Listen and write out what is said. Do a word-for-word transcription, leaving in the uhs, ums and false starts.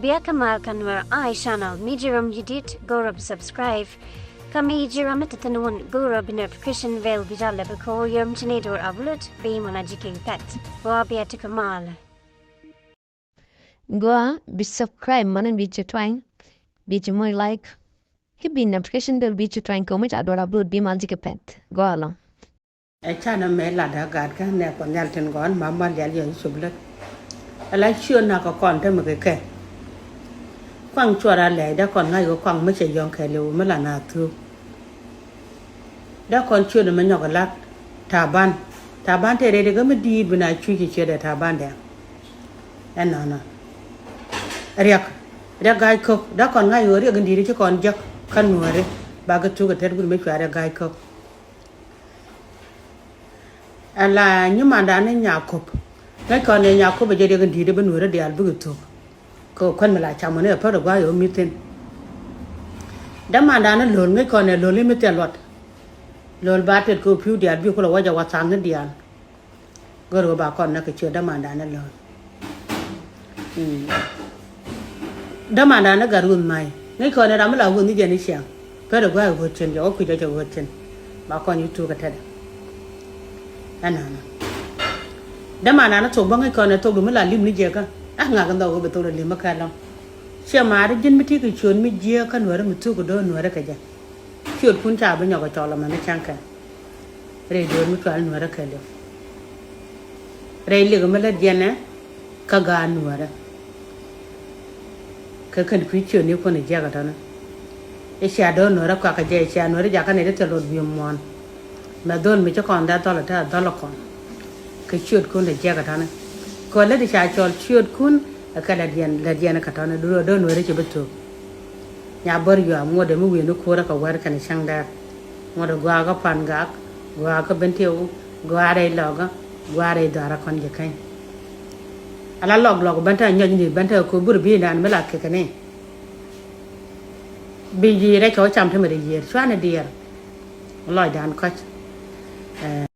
Bia kä mal kä Nuer Eye Channel, mi ji̱ rom ji̱ dit go̱o̱rä bi subscribe. Kä mi ji̱ rom mi te thi̱n wun go̱o̱rä bi notification bell bi jal lɛ bi ko̱o̱r yom ci ni do̱r upload bi mɔna ji̱ ki̱n pɛt. Gua bia ti kä mal. Gua bi subscribe mɔna bi ci twany, bi ci moc like. Ki bi notification bell bi ci twany kɛ mi ca do̱r upload bi mal ji̱ ki̱n pɛt. Gua lɔ. Ɛ canɛ mɛ latdä gat kä nɛ kɔ nhial tin gɔ̱a̱n ma mal yal yɔ i̱ cop lät. Ɛ la ciöt nak kɛ kɔn te mi kɛ kɛ. Kuaŋ cuɔt a lɛy dee kɔn ŋa̱c kɛ kuaŋ mi cɛ yɔ̱ŋ kɛɛliw mi la na thuuk. Dee kɔn ciöt mi nyɔk kɛ lat Taban. Taban te rɛy dee kä mi di̱i̱t bi na cuc ci ciöt ɛ Taban dɛŋ. Ɛnɔnɔ. Riɛk. Riɛk ga̱a̱c ko̱k. Dee kɔn ŋa̱c kɛ riɛk in di̱i̱t ci kɔn jek kä Nuääri. Ba kɛ thuuk kɛ tɛt guut mi cua riɛk ga̱a̱c ko̱k. Ala nyimandan ni Nyakop. Ŋäc kɔn ni Nyakop a jɛ riɛk in di̱i̱t bi Nuääri diaal bikɛ thuk. Kɛ kuän mi la cam ni a pär a gua̱a̱c ɣöö mi thi̱n. Dämandan ni Lo̱l, ŋäc kɔn ni Lo̱l i̱ mi thiɛl luɔt. Lo̱l ba tet kɛ pi̱w diaal bi kulɛ wä jɛ wa thaŋ ni diaal. Gör ɣöö ba kɔn näk kɛ ciöt dämandan ni Lo̱l. Mm. Dämandan ni Gatwuth Ma̱y. Ŋäc kɔn ni ram mi la wuth ni jɛ ni ciaŋ. Pär a gua̱a̱c ɣöö cin jɛ wä kui̱c jɛ ɣöö cin. Ba kɔn i̱ tuuk kɛ tetdɛ. Ɛnɔnɔ. Dämandan ni thok bä ŋäc kɔn ni thok du mi la lim ni jɛ kä. Ah, ŋak in dhɔk ɣöö bɛ thok la lim mi kɛ lɔ̱ŋ. Ciɛ maari ji̱n mi ti kɛ ciöt mi jiääk kä Nuääri mi thuk kɛ do̱r Nuääri kɛ jɛ. Ciötkun ca bi nyɔk kɛ cɔl ɛmɛ ni cäŋ kɛ. Rɛy dueer mi cual Nuäärä kɛɛliw. Rɛy likä mi lät yɛnɛ kä gaat Nuäärä. Kɛ kɛn kui̱ ciötni kun jiäk ɛ tɔ̱nä. I̱ cia do̱r Nuäärä kuak kɛ jɛ, i̱ cia Nuäärä jakä nɛy ti thil luɔt wi̱i̱ muɔ̱ɔ̱n. Mɛ dhol mi ci kɔn dee dhɔl ɛ te a dhɔl ɛ kɔn. Kɛ ciötkun jiäk ɛ tɔ̱nä. Kɛ lät i̱ ca cɔl ciötkun ɛ kɛ lät yɛn, lät yɛn kɛ tɔ̱nä. Do̱r, do̱r Nuäärä ci bi thuk. Nya bär yuaam ŋuɔ̱t dee mi wi̱i̱ni kuäärä kɛ wɛr kɛnɛ cäŋ dɛr. Ŋuɔ̱t dee gua̱a̱kä Pan Gak, gua̱a̱kä Bentiu, gua̱a̱ rɛy Lɔkä, gua̱a̱ rɛy Dhɔaara kɔn ji̱ käny. Ala lɔk lɔk bän te nyɔc ni bän te ko̱ bur bi̱i̱ndan mi la kekɛ ni. Bi yiëër rɛc kɛ wä cam te mi dee yiëër cuani diɛɛr. Lɔcdan kɔc. Ɛ.